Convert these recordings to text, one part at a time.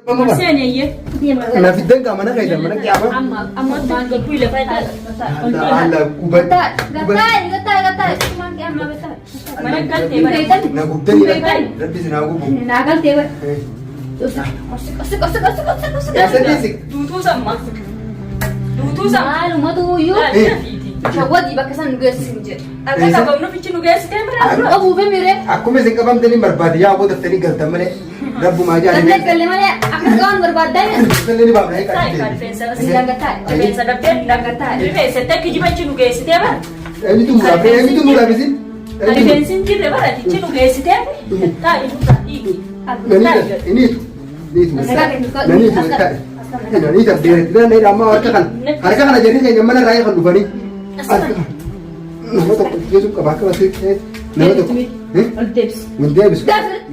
Seeni eyyee. Na fiddan gaa mana keessan mana qiyaamaa. Amma amma maan gabbu lafa Alla guban. Mana galtee bara. Na gubdanii rabbi isin haa gubu. Naa galtee bara. Eessatti Duutuu samma. Duutuu samma. Maalumatu iyyuu shawwadii bakka san nu geessisu hin jedhu. Akka qabamnu fichi nu geessitee bira. Qabuufi miree. Akkuma isin qabamtanii barbaade yaa aboo daftanii galtan malee rabbumaa Galtee jaalanii. galle malee akka qaban barbaaddaa Gallee ni baafna eegaa. Taa'e kan rifeensa Silaan gattaa'e. Rifeensa dhabdee Gattaa'e. Rifeensa takki jibachi nu geessitee bara. Eenyutu muraaf eenyutu muraaf isin? Rifeensi hin jirre bara tichi nu geessitee taa'e nurraa dhiigi. Naniita iniitu niitu naniitu taa'e. Naniita deeretti nan amma harka kana harka kana jarri keenya mana irraa kan dhufanii. Nama tokko jechuun qaba akka basee nama tokko. Ol deebisi. Hin deebisu.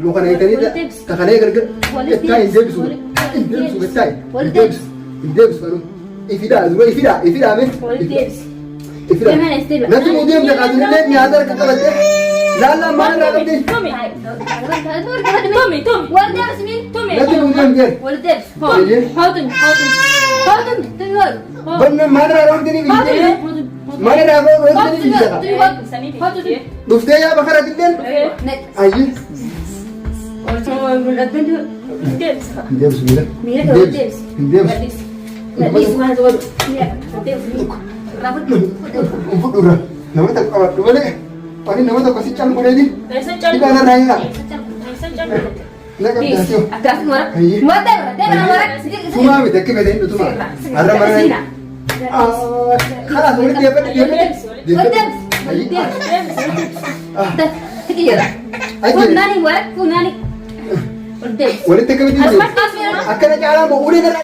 Luka na hiitanii takalee gargar. Ettaa hin deebisu. Hin deebisu ettaa hin deebisu. Hin deebisu anuu. Ifidhaa dura ifidhaa ifidhaa mee. Ifidhaa. Natti muu deemte kaadullee nyaata harka qabattee. Laallaan maal irraa qabdee? Tumi. Tumi tumi. Tumi. Natti muu deemte. Banna maal irraa dhoortanii biyyee? Maal irraa dhoortanii biyyee? Dhuftee yaa bakara dilleen? Ayyi. Hin deebisu. Hin deebisu miila. Miila Hin kee wal deebisu. Hin deebisu. Hin fudhu irra. Nama tokko qabadhu malee. Ani nama tokko si cal godheeti. Eessa callu? Hidhaan irraa hiika. Eessa callu? Na qabdaati yoo. Tumaa miti akka fedhe hin dhutumaa. Har'a mana. Kalaas walitti deeffadhu deeffadhu. Deeffadhu. Ayyi. Walitti akkamitti deebisu? Akkana caalaa moo ulee irraa.